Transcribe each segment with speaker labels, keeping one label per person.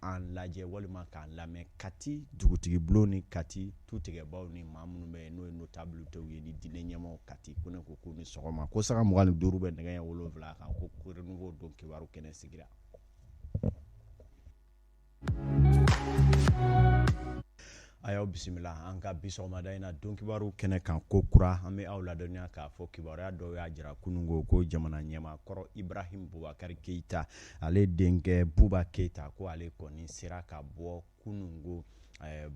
Speaker 1: An lajɛ walima k'an lamɛn Kati dugutigi bulon ni Kati tutigɛbaw ni maa minnu bɛ yen n'o ye notabilitéw ye ni diinɛ ɲɛmaaw Kati ko ne ko k'u ni sɔgɔma ko sanga 25 bɛ nɛgɛ ɲɛ 7 kan ko renouveau don kibaru kɛnɛ sigira. A y'aw bisimila an ka bi sɔgɔmada in na don kibaru kɛnɛ kan ko kura. An bɛ aw ladɔnniya k'a fɔ kibaruya dɔw y'a jira kununko ko jamana ɲɛmaa kɔrɔ Ibrahim Bubakari Keyita, ale denkɛ Buba Keyita, ko ale kɔni sera ka bɔ kununko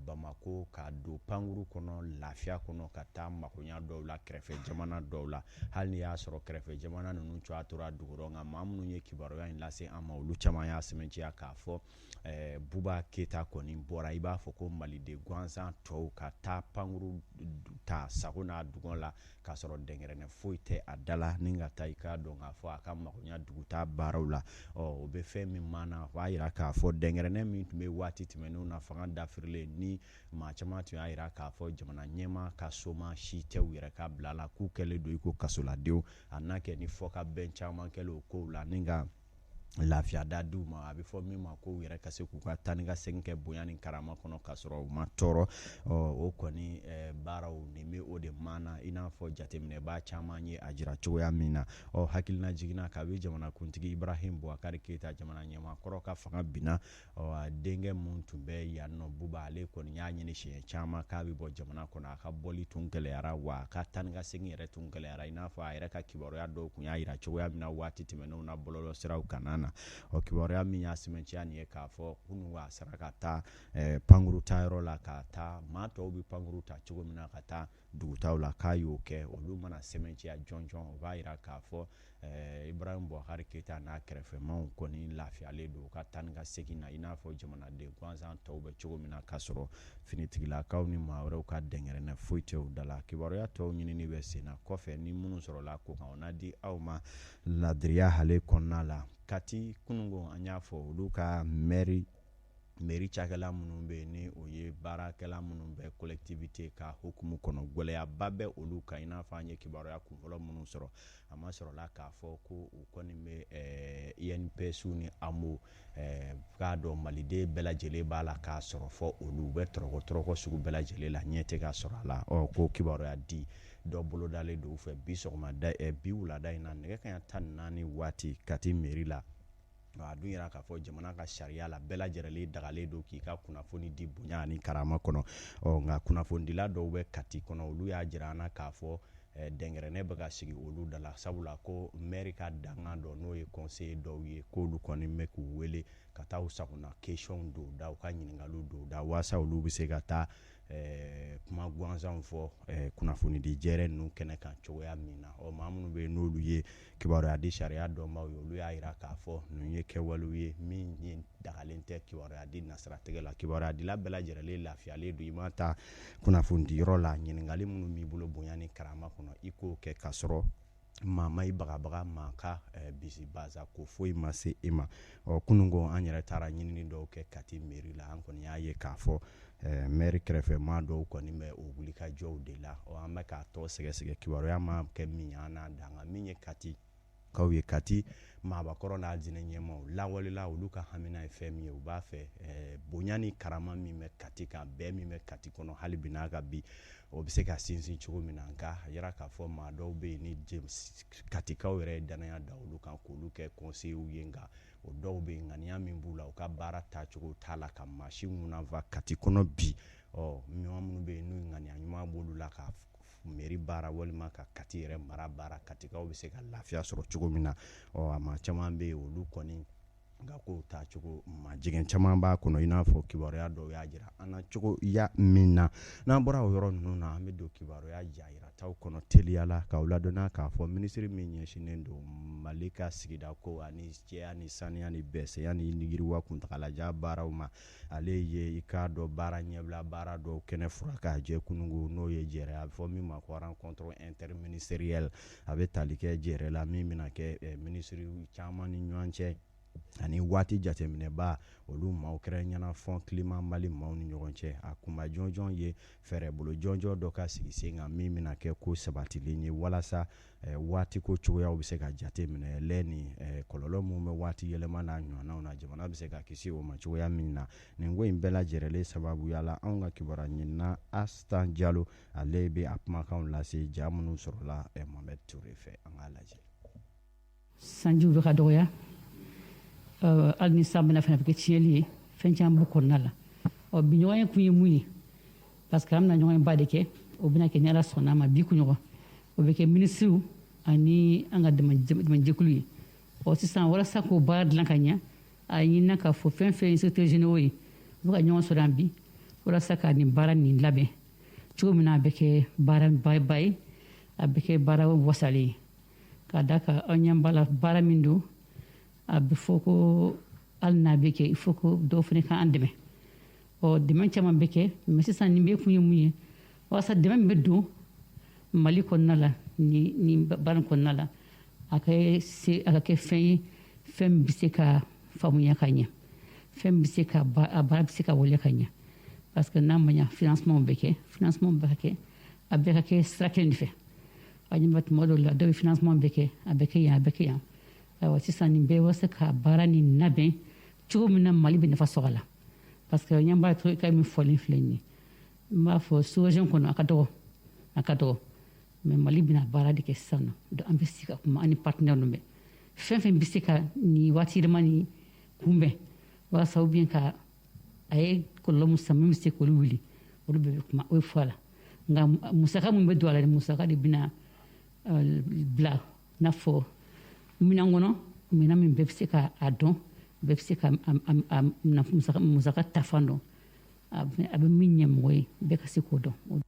Speaker 1: Bamako ka don pankuru kɔnɔ lafiya kɔnɔ ka taa makoɲa dɔw la kɛrɛfɛ jamana dɔw la. Hali n'i y'a sɔrɔ kɛrɛfɛ jamana ninnu cogoya tora dogo, nka maa minnu ye kibaruya in lase an ma, olu caman y'a sɛmɛntiya k'a fɔ Buba Keyita kɔni bɔra i b'a fɔ ko maliden gansan tɔw ka taa pankuru ta sago n'a dungɔ la k'a sɔrɔ dɛnkɛrɛnɛ foyi tɛ a da la ni ka taa i k'a dɔn k'a fɔ a ka makoɲa dugutaa baaraw la. O bɛ fɛn min maana, o b'a jira k'a fɔ dɛnkɛrɛnɛ min tun bɛ waati tɛmɛnenw na fanga dafirilen ni maa caman tun y'a jira k'a fɔ jamana ɲɛmaa ka soma si tɛ u yɛrɛ ka bila la, k'u kɛlen don i ko kasoladenw. A n'a kɛ ni fɔkabɛn caman kɛlen o kow la ni ka lafiya da di u ma, a bɛ fɔ min ma ko u yɛrɛ ka se k'u ka taa ni ka segin kɛ bonya ni karama kɔnɔ k'a sɔrɔ u ma tɔɔrɔ. O kɔni baaraw nin bɛ o de maana i n'a fɔ jateminɛbaa caman ye a jira cogoya min na. Hakilina jiginna kabi jamanakuntigi Ibrahim Bubakari Keyita jamana ɲɛmaa kɔrɔ ka fanga binna, a denkɛ min tun bɛ yan nɔ Buba, ale kɔni y'a ɲini siɲɛ caman k'a bɛ bɔ jamana kɔnɔ. A ka bɔli tun gɛlɛyara, wa a ka taa ni ka segin yɛrɛ tun gɛlɛyara, i n'a fɔ a yɛrɛ ka kibaruya dɔw tun y'a jira cogoya min na waati tɛmɛnenw na bɔlɔlɔsiraw kan na. Kibaruya min y'a sɛmɛntiya nin ye k'a fɔ kunun a sera ka taa pankuru tayɔrɔ la, ka taa maa tɔw bɛ pankuru ta cogo min na ka taa dugutaw la, k'a y'o kɛ. Olu mana sɛmɛntiya jɔnjɔn, o b'a jira k'a fɔ Ibrahim Bubakari Keyita n'a kɛrɛfɛmaw kɔni lafiyalen don u ka taa ni ka segin na i n'a fɔ jamanaden gansan tɔw bɛ cogo min na, k'a sɔrɔ finitigilakaw ni maa wɛrɛw ka dɛnkɛrɛnɛ foyi tɛ u da la. Kibaruya tɔw ɲinini bɛ sen na kɔfɛ, ni minnu sɔrɔla ko kan, o na di aw ma ladiriya ale kɔnɔna la. Kati kununko an y'a fɔ olu ka mairie cakɛla minnu bɛ yen, ni o ye baarakɛla minnu bɛ collectivité ka hukumu kɔnɔ, gɛlɛyaba bɛ olu kan. I n'a fɔ an ye kibaruya kunfɔlɔ minnu sɔrɔ, a ma sɔrɔla k'a fɔ ko u kɔni bɛ INPS ni AMO k'a dɔn maliden bɛɛ lajɛlen b'a la k'a sɔrɔ fɔ olu bɛ tɔrɔkɔ tɔrɔkɔ sugu bɛɛ lajɛlen la, ɲɛ tɛ ka sɔrɔ a la. Ko kibaruya di dɔ bolodalen don u fɛ bi sɔgɔmada, bi wulada in na nɛgɛ kanɲɛ 14 waati Kati mairie la. A dun yira k'a fɔ jamana ka sariya la bɛɛ lajɛlen dagalen don k'i ka kunnafoni di bonya ani karama kɔnɔ. Nka kunnafonidila dɔw bɛ Kati kɔnɔ, olu y'a jira an na k'a fɔ dɛnkɛrɛnɛ bɛ ka sigi olu da la, sabula ko maire ka dankan dɔ n'o ye conseiller dɔw ye, k'olu kɔni bɛ k'u wele ka taa u sagona questionw don da, u ka ɲininkaliw don da, walasa olu bɛ se ka taa kuma gansanw fɔ kunnafonidi jɛrɛ ninnu kɛnɛ kan cogoya min na. Maa minnu bɛ yen n'olu ye kibaruya di sariya dɔnbaw ye, olu y'a jira k'a fɔ ninnu ye kɛwalew ye min ye dagalen tɛ kibaruya di nasiratigɛ la. Kibaruya dila bɛɛ lajɛlen lafiyalen don, i ma taa kunnafonidi yɔrɔ la, ɲininkali minnu b'i bolo bonya ni karama kɔnɔ, i k'o kɛ k'a sɔrɔ maa ma i bagabaga, maa ka bisibaza ko foyi ma se i ma. Kunun ko an yɛrɛ taara ɲinini dɔw kɛ Kati mairie la, an kɔni y'a ye k'a fɔ maire kɛrɛfɛ maa dɔw kɔni bɛ o wulikajɔw de la. An bɛ k'a tɔ sɛgɛsɛgɛ, kibaruya ma kɛ min ye an n'a dan. Nka min ye Kati kaw ye, Kati maabakɔrɔ n'a diinɛ ɲɛmaaw lawalela, olu ka hamina ye fɛn min ye, u b'a fɛ bonya ni karama min bɛ Kati kan, bɛn min bɛ Kati kɔnɔ hali bi n'a ka bi, o bɛ se ka sinsin cogo min na. Nka a yira k'a fɔ maa dɔw bɛ yen ni Katikaw yɛrɛ ye danaya da olu kan k'olu kɛ conseillers ye, nka o dɔw bɛ yen ŋaniya min b'u la, u ka baara taacogo t'a la ka maa si ŋunanfa Kati kɔnɔ bi. Maa minnu bɛ yen n'u ŋaniya ɲuman b'olu la ka mairie baara walima ka Kati yɛrɛ mara baara, Katikaw bɛ se ka lafiya sɔrɔ cogo min na. A maa caman bɛ yen, olu kɔni nka kow taacogo majigin caman b'a kɔnɔ, i n'a fɔ kibaruya dɔw y'a jira an na cogoya min na. N'an bɔra o yɔrɔ ninnu na, an bɛ don kibaruya jayirataw kɔnɔ teliya la k'aw ladɔnniya k'a fɔ minisiri min ɲɛsinnen don Mali ka sigida ko ani jɛya ni saniya ni bɛsɛya ni yiriwa kuntagalajan baaraw ma, ale ye i k'a dɔn baara ɲɛbila baara dɔw kɛnɛ furan k'a jɛ kununko, n'o ye jɛrɛ, a bɛ fɔ min ma ko rencontre interministérielle. A bɛ tali kɛ jɛrɛ la min bɛna kɛ minisiri caman ni ɲɔgɔn cɛ. Ani waati jateminɛba olu maaw kɛrɛnkɛrɛnnenya Fonds Climat Mali maaw ni ɲɔgɔn cɛ. A kunba jɔnjɔn ye fɛɛrɛbolo jɔnjɔn dɔ ka sigi sen kan min bɛna kɛ ko sabatilen ye walasa waatiko cogoyaw bɛ se ka jateminɛ lɛ ni kɔlɔlɔ minnu bɛ waati yɛlɛma n'a ɲɔgɔnnaw na, jamana bɛ se ka kisi o ma cogoya min na. Nin ko in bɛɛ lajɛrɛlen sababuya la, anw ka kibaruya ɲinina Astan Jalo, ale bɛ a kumakanw lase ja minnu sɔrɔla Mohamed Toure fɛ. An k'a lajɛ.
Speaker 2: Sanjiw bɛ ka dɔgɔya, hali ni san bɛna fana bɛ kɛ tiɲɛli ye, fɛn caman b'o kɔnɔna la. Ɔ, bi ɲɔgɔn ye kun ye mun ye? Parce que an bɛna ɲɔgɔn ba de kɛ, o bɛna kɛ ni Ala sɔnna a ma bi kunɲɔgɔn. O bɛ kɛ minisiriw ani an ka dɛmɛjɛkulu ye. Ɔ, sisan, walasa k'o baara dilan ka ɲɛ, a ɲinina k'a fɔ fɛn fɛn ye secrétaire généraux ye, u bɛ ka ɲɔgɔn sɔrɔ yan bi walasa ka nin baara nin labɛn cogo min na, a bɛ kɛ baara ba ye, a bɛ kɛ baara wasalen ye. Ka da kan, aw ɲɛ b'a la, baara min don, a bɛ fɔ ko hali n'a bɛ kɛ, il faut que dɔw fana k'an dɛmɛ. Ɔ, dɛmɛ caman bɛ kɛ, mais sisan nin bɛɛ kun ye mun ye? Walasa dɛmɛ min bɛ don Mali kɔnɔna la, ni baara kɔnɔna la, a ka se a ka kɛ fɛn ye, fɛn min bɛ se ka faamuya ka ɲɛ, fɛn min bɛ se ka a baara bɛ se ka waleya ka ɲɛ. Parce que n'a ma ɲɛ, financement bɛ kɛ, financement bɛ ka kɛ, a bɛɛ ka kɛ sira kelen de fɛ. A ɲɛ bɛ tuma dɔw la, dɔw bɛ financement bɛ kɛ, a bɛ kɛ yan, a bɛ kɛ yan. Ayiwa, sisan nin bɛɛ walasa ka baara nin labɛn cogo min na, Mali bɛ nafa sɔrɔ a la. Parce que ɲɛ b'a to ka min fɔlen filɛ nin ye, n b'a fɔ sous-région kɔnɔ, a ka dɔgɔ, a ka dɔgɔ, mais Mali bɛna baara de kɛ sisan nɔ. Donc an bɛ sigi ka kuma an ni partenaire ninnu bɛɛ, fɛn fɛn bɛ se ka nin waati yɛlɛma nin kunbɛn, walasa ou bien ka a ye kɔlɔlɔ min san, min bɛ se k'olu wuli, olu bɛɛ bɛ kuma, o ye fɔ a la. Nka musaka min bɛ don a la, musaka de bɛna bila i n'a fɔ minɛn kɔnɔ, minɛn min bɛɛ bɛ se ka a dɔn, bɛɛ bɛ se ka musaka tafan dɔn, a bɛ min ɲɛ mɔgɔ ye, bɛɛ ka se k'o dɔn.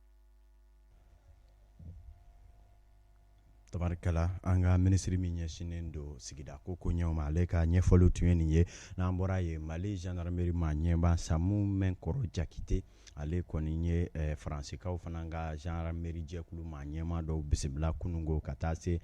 Speaker 1: Tabarikala, an ka minisiri min ɲɛsinnen don sigida ko koɲɛw ma, ale ka ɲɛfɔliw tun ye nin ye. N'an bɔra yen, Mali gendarmerie maa ɲɛba Samu Mɛnkɔrɔ Jakite, ale kɔni ye Faransikaw fana ka gendarmerie jɛkulu maa ɲɛma dɔw bisimila kunungo, ka taa se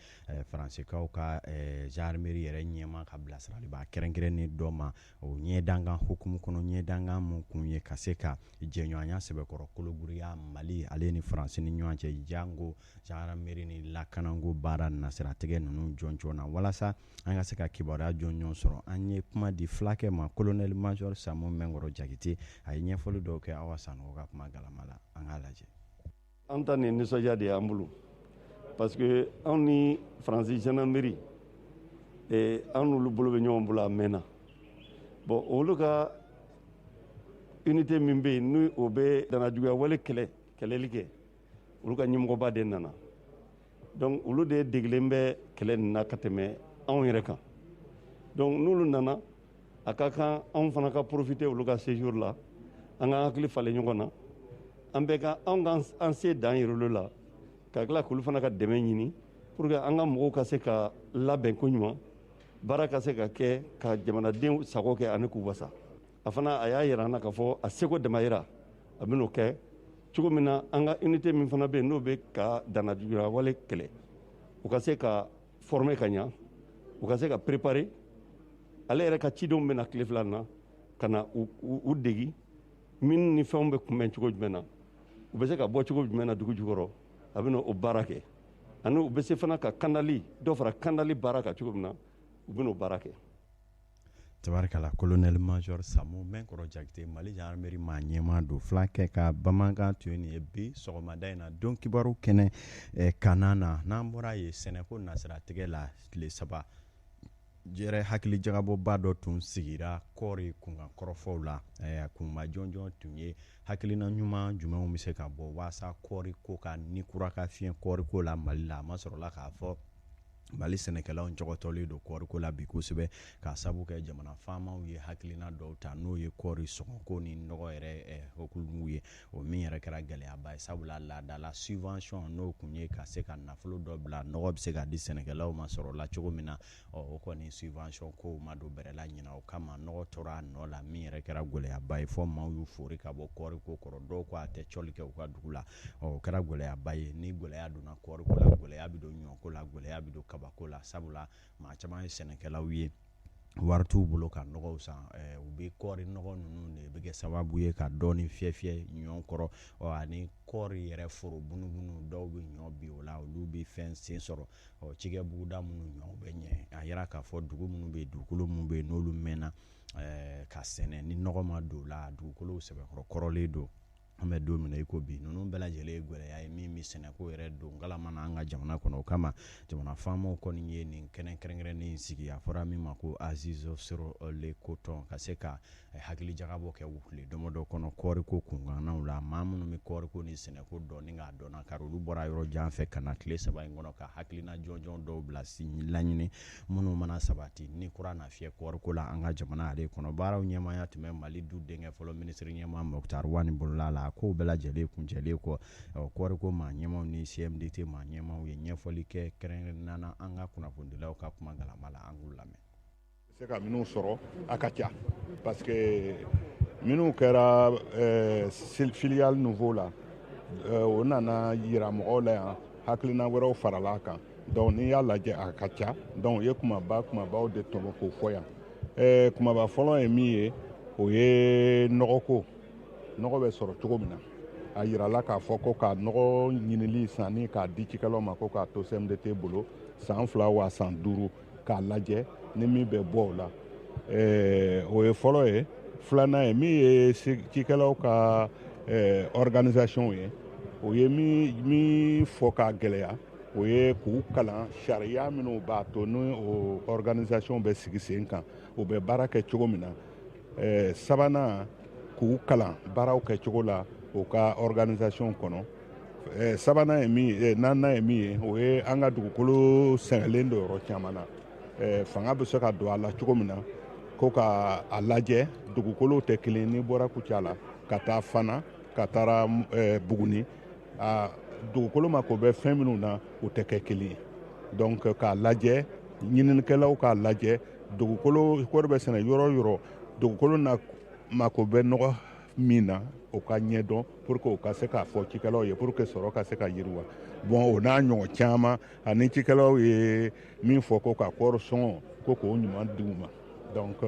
Speaker 1: Faransikaw ka gendarmerie yɛrɛ ɲɛma ka bilasiraliba kɛrɛnkɛrɛnnen dɔ ma. O ɲɛdankan hukumu kɔnɔ, ɲɛdankan mun kun ye ka se ka jɛɲɔgɔnya sɛbɛkɔrɔ kologiriya Mali ale ni Faransi ni ɲɔgɔn cɛ, jango gendarmerie ni lakananko baara nasiratigɛ ninnu jɔnjɔn na. Walasa an ka se ka kibaruya jɔnjɔn sɔrɔ, an ye kuma di fulakɛ ma, colonel major Samu Mɛnkɔrɔ Jakite. A ye ɲɛfɔli dɔw kɛ Awa Sanogo ka kuma galama la. An k'a lajɛ.
Speaker 3: An ta nin nisɔndiya de y'an bolo, parce que anw ni Faransi gendarmerie, an n'olu bolo bɛ ɲɔgɔn bolo a mɛnna. Bon, olu ka unité min bɛ yen, ni o bɛ danajuguya wale kɛlɛ kɛlɛli kɛ, olu ka ɲɛmɔgɔba de nana. Donc olu de degelen bɛ kɛlɛ nin na ka tɛmɛ anw yɛrɛ kan. Donc n'olu nana, a ka kan anw fana ka profiter olu ka séjour la, an ka hakili falen ɲɔgɔn na, an bɛɛ ka anw ka an se dan yɛrɛ olu la, ka tila k'olu fana ka dɛmɛ ɲini pour que an ka mɔgɔw ka se ka labɛn koɲuman, baara ka se ka kɛ ka jamanadenw sago kɛ ani k'u wasa. A fana a y'a yira an na k'a fɔ a seko damayira, a bɛn'o kɛ cogo min na, an ka unité min fana bɛ yen, n'o bɛ ka danajuguya wale kɛlɛ, u ka se ka former ka ɲa, u ka se ka préparer. Ale yɛrɛ ka cidenw bɛna tile 2 na ka na u degi min ni fɛnw bɛ kunbɛn cogo jumɛn na, u bɛ se ka bɔ cogo jumɛn na dugu jukɔrɔ, a bɛna o baara kɛ. Ani u bɛ se fana ka kandali dɔ fara kandali baara kan cogo min na, u bɛna o baara kɛ.
Speaker 1: Tabarikala, colonel major Samu Mɛnkɔrɔ Jakite, Mali gendarmerie maa ɲɛmaa don. Fulakɛ ka bamanankan tun ye nin ye bi sɔgɔmada in na don kibaru kɛnɛ kanna na. N'an bɔra yen, sɛnɛko nasiratigɛ la, tile 3 jɛrɛ hakili jagabɔba dɔ tun sigira kɔɔri kunkan kɔrɔfɔw la. Kunba jɔnjɔn tun ye hakilina ɲuman jumɛnw bɛ se ka bɔ waasa kɔɔri ko ka ni kura ka fiɲɛ kɔɔri ko la Mali la. A ma sɔrɔla k'a fɔ Mali sɛnɛkɛlaw jɔgɔtɔlen don kɔɔriko la bi kosɛbɛ, k'a sabu kɛ jamana faamaw ye hakilina dɔw ta, n'o ye kɔɔri sɔngɔko ni nɔgɔ yɛrɛ hukumu ye, o min yɛrɛ kɛra gɛlɛyaba ye, sabula laadala subvention, n'o kun ye ka se ka nafolo dɔ bila, nɔgɔ bɛ se ka di sɛnɛkɛlaw ma sɔrɔ la cogo min na, ɔ, o kɔni subvention kow ma don bɛrɛ la ɲina. O kama nɔgɔ tora a nɔ la, min yɛrɛ kɛra gɛlɛyaba ye, fɔ maaw y'u fori ka bɔ kɔɔri ko kɔrɔ. Dɔw ko a tɛ cɔli kɛ u ka dugu la. Ɔ, o kɛra gɛlɛyaba ye. Ni gɛlɛya donna kɔɔri ko la, gɛlɛya bɛ don ɲɔko la, gɛlɛya bɛ don kabako la, sabula maa caman ye sɛnɛkɛlaw ye. Wari t'u bolo ka nɔgɔw san. U bɛ kɔɔri nɔgɔ ninnu de bɛ kɛ sababu ye ka dɔɔni fiyɛ fiyɛ ɲɔ kɔrɔ, ani kɔɔri yɛrɛ foro bunubunu dɔw bɛ ɲɔ bin o la, olu bɛ fɛn sen sɔrɔ. Ɔ, cikɛ buguda minnu ɲɔ bɛ ɲɛ, a yira k'a fɔ dugu minnu bɛ yen, dugukolo minnu bɛ yen, n'olu mɛnna ka sɛnɛ, ni nɔgɔ ma don o la, dugukolo sɛbɛkɔrɔ kɔrɔlen don. An bɛ don min na i ko bi, ninnu bɛɛ lajɛlen ye gɛlɛya ye min bɛ sɛnɛko yɛrɛ don galama na an ka jamana kɔnɔ. O kama, jamana faamaw kɔni ye nin kɛnɛ kɛrɛnkɛrɛnnen sigi, a fɔra min ma ko Assises sur le coton, ka se ka hakili jagabɔ kɛ tile damadɔ kɔnɔ kɔɔriko kunkannaw la. Maa minnu bɛ kɔɔriko ni sɛnɛko dɔn ni k'a dɔn kari, olu bɔra yɔrɔ jan fɛ ka na tile 3 in kɔnɔ ka hakilina jɔnjɔn dɔw bila laɲini minnu mana sabati ni kura na fiyɛ kɔɔriko la an ka jamana ale kɔnɔ. Baaraw ɲɛmaaya tun bɛ Mali du denkɛ fɔlɔ, minisiri ɲɛmaa Moctar Ouane bolola la. Kow bɛɛ lajɛlen kuncɛlen kɔ, kɔɔriko maa ɲɛmaw ni CMDT maa ɲɛmaw ye ɲɛfɔli kɛ kɛrɛnkɛrɛnnenya na an ka kunnafonidilaw ka kuma galama la. An k'u lamɛn.
Speaker 4: Se ka minnu sɔrɔ, a ka ca, parce que minnu kɛra filiale nouveau la, o nana yira mɔgɔw la yan, hakilina wɛrɛw farala a kan. Donc n'i y'a lajɛ, a ka ca. Donc u ye kumaba kumabaw de tɔmɔ k'o fɔ yan. Kumaba fɔlɔ ye min ye, o ye nɔgɔko. Nɔgɔ bɛ sɔrɔ cogo min na, a yirala k'a fɔ ko ka nɔgɔ ɲinili sanni k'a di cikɛlaw ma, ko k'a to CMDT bolo san 2 wa san 5, k'a lajɛ ni min bɛ bɔ o la. O ye fɔlɔ ye. Filanan ye min ye, cikɛlaw ka organisation ye. O ye min fɔ k'a gɛlɛya, o ye k'u kalan sariya minnu b'a to ni o organisation bɛ sigi sen kan, u bɛ baara kɛ cogo min na. Sabanan, k'u kalan baaraw kɛcogo la u ka organisation kɔnɔ. Sabanan ye min ye, naaninan ye min ye, o ye an ka dugukolo sɛgɛnlen don yɔrɔ caman na, fanga bɛ se ka don a la cogo min na, ko ka a lajɛ dugukolo tɛ kelen. N'i bɔra Kucala ka taa Fana, ka taara Buguni, a dugukolo mako bɛ fɛn minnu na, o tɛ kɛ kelen ye. Donc k'a lajɛ, ɲininikɛlaw k'a lajɛ dugukolo, kɔɔri bɛ sɛnɛ yɔrɔ o yɔrɔ, dugukolo na mako bɛ nɔgɔ min na, o ka ɲɛdɔn pour que o ka se k'a fɔ cikɛlaw ye, pour que sɔrɔ ka se ka yiriwa. Bon, o n'a ɲɔgɔn caman, ani cikɛlaw ye min fɔ ko ka kɔɔri sɔngɔ ko k'o ɲuman di u ma. Donc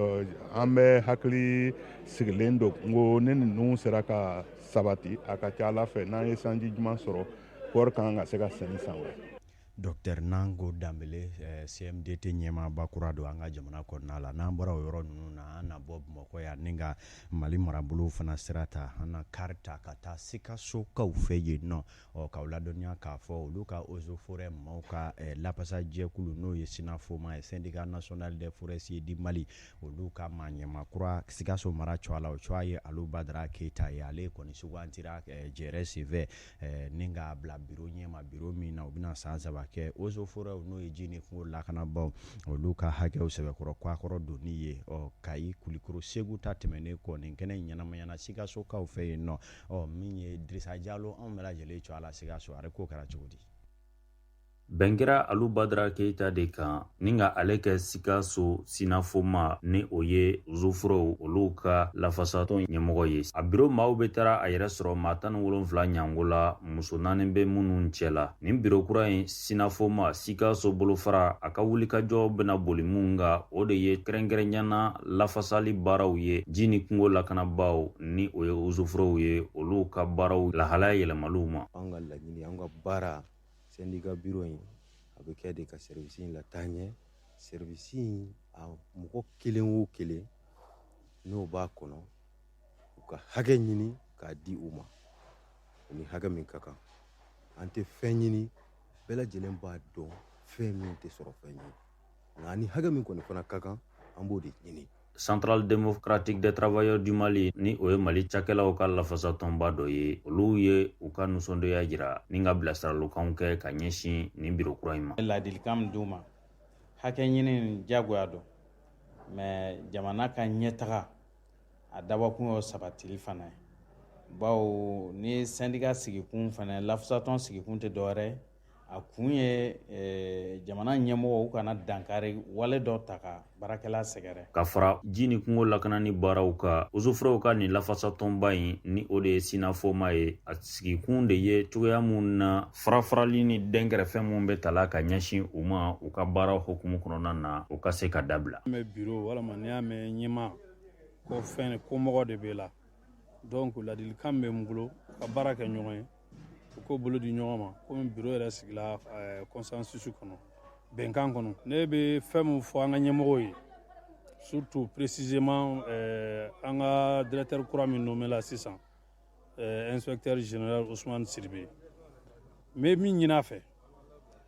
Speaker 4: an bɛ hakili sigilen don n ko ni ninnu sera ka sabati, a ka ca Ala fɛ, n'an ye sanji ɲuman sɔrɔ, kɔɔri kan ka se ka sɛnɛ san wɛrɛ.
Speaker 1: Docteur Nango Danbele, CMDT ɲɛmaaba kura don an ka jamana kɔnɔna la. N'an bɔra o yɔrɔ ninnu na, an na bɔ Bamakɔ yan ni ka Mali marabolo fana sira ta. An na kari ta ka taa Sikasokaw fɛ yen nɔ. Ɔ, k'aw ladɔnniya k'a fɔ olu ka eaux et forêts maaw ka lapasajɛkulu, n'o ye SYNAFOMA ye, Syndicat national des forestiers du Mali, olu ka maa ɲɛmaa kura Sikaso mara cogoya la, o cogoya ye Alu Badara Keyita ye. Ale kɔni sugantira jɛrɛ senfɛ ni k'a bila biro ɲɛma, biro min na u bɛna san 3 kɛ eaux et forêts, n'o ye ji ni kungo lakanabaaw, olu ka hakɛw sɛbɛkɔrɔ kwakɔrɔ donni ye. Ɔ, Kayi, Kulikoro, Segu ta tɛmɛnen kɔ, nin kɛnɛ ɲɛnamayana Sikasokaw fɛ yen nɔ. Ɔ, min ye Dirisa Jalo, anw bɛɛ lajɛlen cogoya la Sikaso, a ko kɛra cogo di?
Speaker 5: Bɛn kɛra Alu Badara Keyita de kan ni ka ale kɛ Sikaso SYNAFOMA, ni o ye eaux et forêts olu ka lafasatɔn ɲɛmɔgɔ ye. A biro maaw bɛ taara a yɛrɛ sɔrɔ maa 17 ɲango la, muso naani bɛ minnu cɛ la. Nin biro kura in, SYNAFOMA Sikaso bolofara, a ka wulikajɔ bɛna boli mun kan, o de ye kɛrɛnkɛrɛnyana lafasali baaraw ye ji ni kungo lakanabaaw, ni o ye eaux et forêts ye, olu ka baaraw lahalaya yɛlɛmaliw ma.
Speaker 6: An ka laɲini, an ka baara, syndicat bureau in a bɛ kɛ de ka service in lataa ɲɛ. Service in, a mɔgɔ kelen o kelen n'o b'a kɔnɔ, u ka hakɛ ɲini k'a di u ma, u ni hakɛ min ka kan. An tɛ fɛn ɲini, bɛɛ lajɛlen b'a dɔn fɛn min tɛ sɔrɔ fɛn ye, nka ni hakɛ min kɔni fana ka kan, an b'o de ɲini.
Speaker 5: Centrale démocratique des travailleurs du Mali, ni o ye Mali cakɛlaw ka lafasatɔnba dɔ ye, olu ye u ka nisɔndiya jira ni ka bilasiralikanw kɛ ka ɲɛsin nin biro kura in ma.
Speaker 7: Ladilikan min d'u ma, hakɛ ɲini diyagoya don, mais jamana ka ɲɛtaga a dabɔkun y'o sabatili fana ye, bawo ni syndicat sigikun fana, lafasatɔn sigikun tɛ dɔwɛrɛ ye. A kun ye jamana ɲɛmɔgɔw kana dankari wale dɔ ta ka baarakɛla sɛgɛrɛ.
Speaker 5: Ka fara ji ni kungo lakanani baaraw kan, eaux et forêts ka nin lafasatɔnba in, ni o de ye SYNAFOMA ye, a sigikun de ye cogoya mun na farafarali ni dɛnkɛrɛfɛ mun bɛ tala ka ɲɛsin u ma u ka baara hukumu kɔnɔna na, o ka se ka dabila.
Speaker 8: N bɛ biro walama n'i y'a mɛn ɲɛma ko fɛn komɔgɔ de b'e la, donc ladilikan bɛ n bolo ka baara kɛ ɲɔgɔn ye, u k'o bolo di ɲɔgɔn ma, komi biro yɛrɛ sigila consensus kɔnɔ, bɛnkan kɔnɔ. Ne bɛ fɛn min fɔ an ka ɲɛmɔgɔw ye, surtout précisément an ka directeur kura min nommé la sisan, inspecteur général Ousmane Sidibe, n bɛ min ɲini a fɛ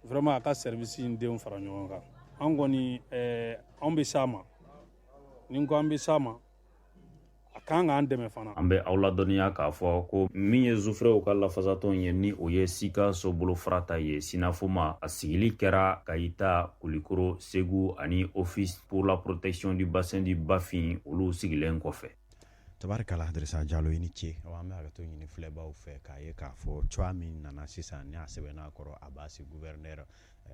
Speaker 8: vraiment, a ka service in denw fara ɲɔgɔn kan. An kɔni, anw bɛ s'a ma, ni n ko an bɛ s'a ma, a kan k'an dɛmɛ fana.
Speaker 5: An bɛ aw ladɔnniya k'a fɔ ko min ye zufɛrɛw ka lafasatɔn ye, ni o ye Sikaso bolofara ta ye, SYNAFOMA, a sigili kɛra Kayita, Kulikoro, Segu ani Office pour la protection du bassin du Bafin, olu sigilen kɔfɛ.
Speaker 1: Tabarikala, Dirisa Jalo, i ni ce. An bɛ hakɛto ɲini filɛbaw fɛ k'a ye k'a fɔ cogoya min nana sisan, ni a sɛbɛnna kɔrɔ Abasi gouverneur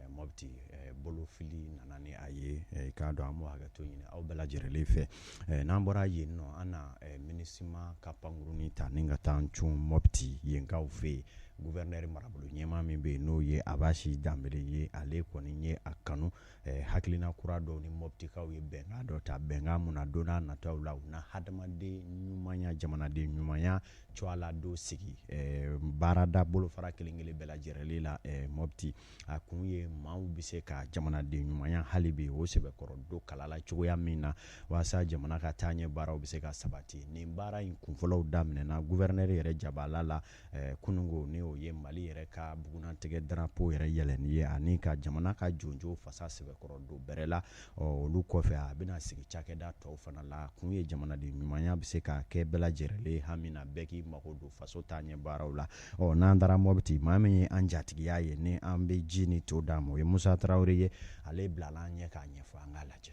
Speaker 1: Mɔpti, bolofili nana ni a ye. I k'a dɔn, an b'o hakɛto ɲini aw bɛɛ lajɛlen fɛ. N'an bɔra yen nɔ, an na MINUSMA ka pankuruni ta ni ka taa cun Mɔpti yenkaw fɛ yen. Gouverneur marabolo ɲɛmaa min bɛ yen, n'o ye Abasi Danbele ye, ale kɔni ye a kanu hakilina kura dɔw ni Mɔptikaw ye bɛnkan dɔ ta, bɛnkan mun na don n'a nataw la u na hadamaden ɲumanya, jamanaden ɲumanya cogoya la dɔ sigi baarada bolofara kelen kelen bɛɛ lajɛlen la Mɔpti. A kun ye maaw bɛ se ka jamanaden ɲumanya hali bi o sɛbɛkɔrɔ don kala la cogoya min na, walasa jamana ka taaɲɛ baaraw bɛ se ka sabati. Nin baara in kunfɔlɔw daminɛna gouverneur yɛrɛ jabala la kunungo, ni o ye Mali yɛrɛ ka bugunnatigɛ drapeau yɛrɛ yɛlɛnni ye ani ka jamana ka jonjo fasa sɛbɛkɔrɔ don bɛrɛ la. Olu kɔfɛ, a bɛna sigi cakɛda tɔw fana la. Kun ye jamanaden ɲumanya bɛ se ka kɛ bɛɛ lajɛlen hami na, bɛɛ k'i mago don faso taaɲɛ baaraw la. N'an taara Mɔpti, maa min ye an jatigiya ye ni an bɛ ji ni to d'a ma, o ye Musa Tarawele ye. Ale bilala an ɲɛ k'a ɲɛfɔ, an k'a lajɛ.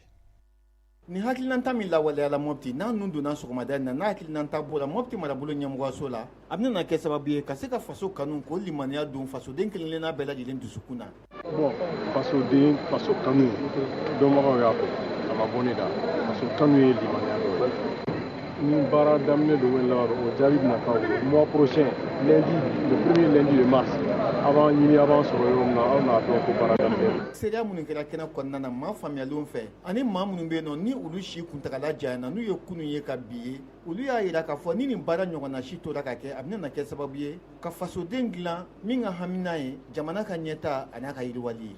Speaker 9: Nin hakilinata min lawaleyala Mɔpti, n'a nun donna sɔgɔmada in na, n'a hakilinata bɔra Mɔpti marabolo ɲɛmɔgɔyaso la, a bɛna kɛ sababu ye ka se ka faso kanu k'o limaniya don fasoden kelenkelenna bɛɛ lajɛlen dusukun na.
Speaker 10: Bon, fasoden, faso kanu, dɔnbagaw y'a fɔ, a ma bɔ ne da. Faso kanu ye limaniya dɔ ye. Ni baara daminɛ don wɛrɛ la, o jaabi bɛna k'aw bolo mois prochain, lundi, le premier lundi de mars. A b'an ɲini, a b'an sɔrɔ yɔrɔ min na, aw n'a dɔn ko baara daminɛ.
Speaker 9: Seereya minnu kɛra kɛnɛ kɔnɔna na, maa faamuyalenw fɛ ani maa minnu bɛ yen nɔ ni olu si kuntagala janyana, n'u ye kunun ye ka bi ye, olu y'a jira k'a fɔ ni nin baara ɲɔgɔnna si tora ka kɛ, a bɛna kɛ sababu ye ka fasoden dilan min ka hamina ye jamana ka ɲɛta ani a ka yiriwali ye.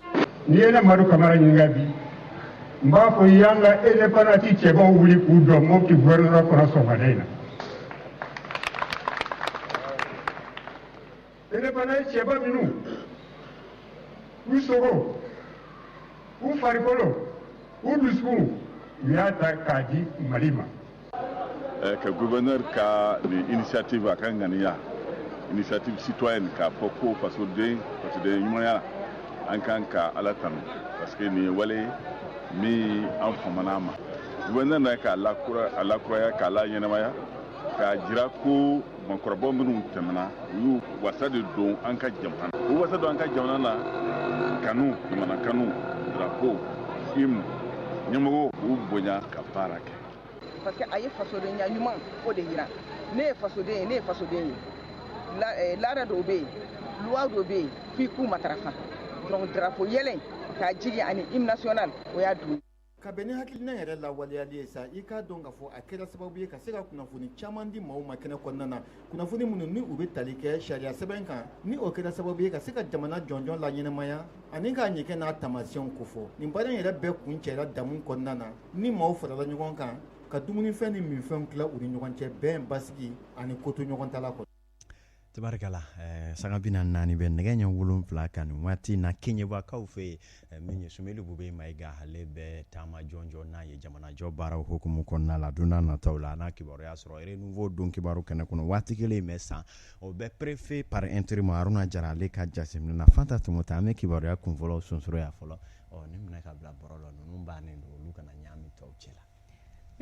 Speaker 4: N'i ye ne Madu Kamara ɲininka bi, n b'a fɔ i y'an ka indépendance cɛbaw wuli k'u jɔ Mopti gouvernorat kɔnɔ sɔgɔmada in na. Indépendance cɛba minnu u sogo, u farikolo, u dusukun, u y'a ta k'a di Mali ma.
Speaker 11: Ka gouverneur ka nin initiative, a ka ŋaniya, initiative citoyenne, k'a fɔ ko fasoden ɲumanya, an kan ka Ala tanu parce que nin ye wale min an famana a ma. Gouverneur na k'a lakuraya, k'a la ɲɛnamaya, k'a jira ko makɔrɔbaw minnu tɛmɛna, u y'u wasa de don an ka jamana, u wasa don an ka jamana na, kanu, jamana kanu, drapeau, hymne, ɲɛmɔgɔw k'u bonya ka baara kɛ.
Speaker 12: Parce que a ye fasodenya ɲuman o de yira. Ne ye fasoden ye, ne ye fasoden ye. Laada dɔw bɛ yen, loi dɔw bɛ yen, f'i k'u matarafa. Donc drapeau yɛlɛ k'a jigin ani hymne national, o y'a dun.
Speaker 9: Ka bɛn ni hakilina yɛrɛ lawaleyali ye sa, i k'a dɔn k'a fɔ a kɛra sababu ye ka se ka kunnafoni caman di maaw ma kɛnɛ kɔnɔna na, kunnafoni minnu ni u bɛ tali kɛ sariya sɛbɛn kan, ni o kɛra sababu ye ka se ka jamana jɔnjɔn la ɲɛnamaya ani k'a ɲɛgɛn n'a taamasiyɛnw kofɔ. Nin baara in yɛrɛ bɛɛ kun cɛra damu kɔnɔna na, ni maaw farala ɲɔgɔn kan ka dumunifɛn ni minfɛnw tila u ni ɲɔgɔn cɛ, bɛn, basigi ani koto ɲɔgɔn ta la kɔnɔ.
Speaker 1: Tabarikala, sanga 44 bɛ nɛgɛ ɲɛ 7 kan nin waati na Keɲebakaw fɛ yen. Min ye Sumeli Bube Mayiga, ale bɛ taama jɔnjɔn n'a ye jamanajɔ baaraw hukumu kɔnɔna la. Don n'a nataw la, a n'a kibaruya sɔrɔ Renouveau don kibaru kɛnɛ kɔnɔ waati kelen bɛ san o bɛ préfet par intérim Haruna Jara, ale ka jateminɛ na. Fanta Tɔmɔta, an bɛ kibaruya kunfɔlɔw sonsoro yan fɔlɔ. Ɔ ni minɛ ka bila bɔrɔ la, ninnu bannen don, olu kana ɲaami tɔw cɛ la.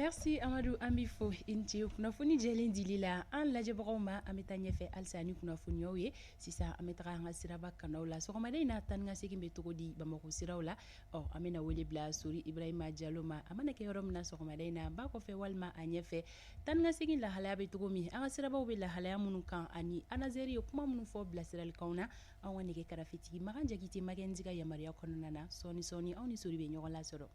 Speaker 13: Merci Amadu, an b'i fo, i ni ce kunnafoni jɛlen dili la an lajɛbagaw ma. An bɛ taa ɲɛfɛ halisa ni kunnafoniyaw ye. Sisan an bɛ taga an ka siraba kandaw la. Sɔgɔmada in na, taa ni ka segin bɛ cogo di Bamakɔ siraw la? Ɔ, an bɛna wele bila Sori Ibrahima Jalo ma. A mana kɛ yɔrɔ min na sɔgɔmada in na, ba kɔfɛ walima a ɲɛfɛ, taa ni ka segin lahalaya bɛ cogo min, an ka sirabaw bɛ lahalaya minnu kan, ani ANASER ye kuma minnu fɔ bilasiralikanw na, an ka nɛgɛ karafetigi Makan Jakite Magɛnzi ka yamaruya kɔnɔna na, sɔɔni sɔɔni anw ni Sori bɛ ɲɔgɔn lasɔrɔ.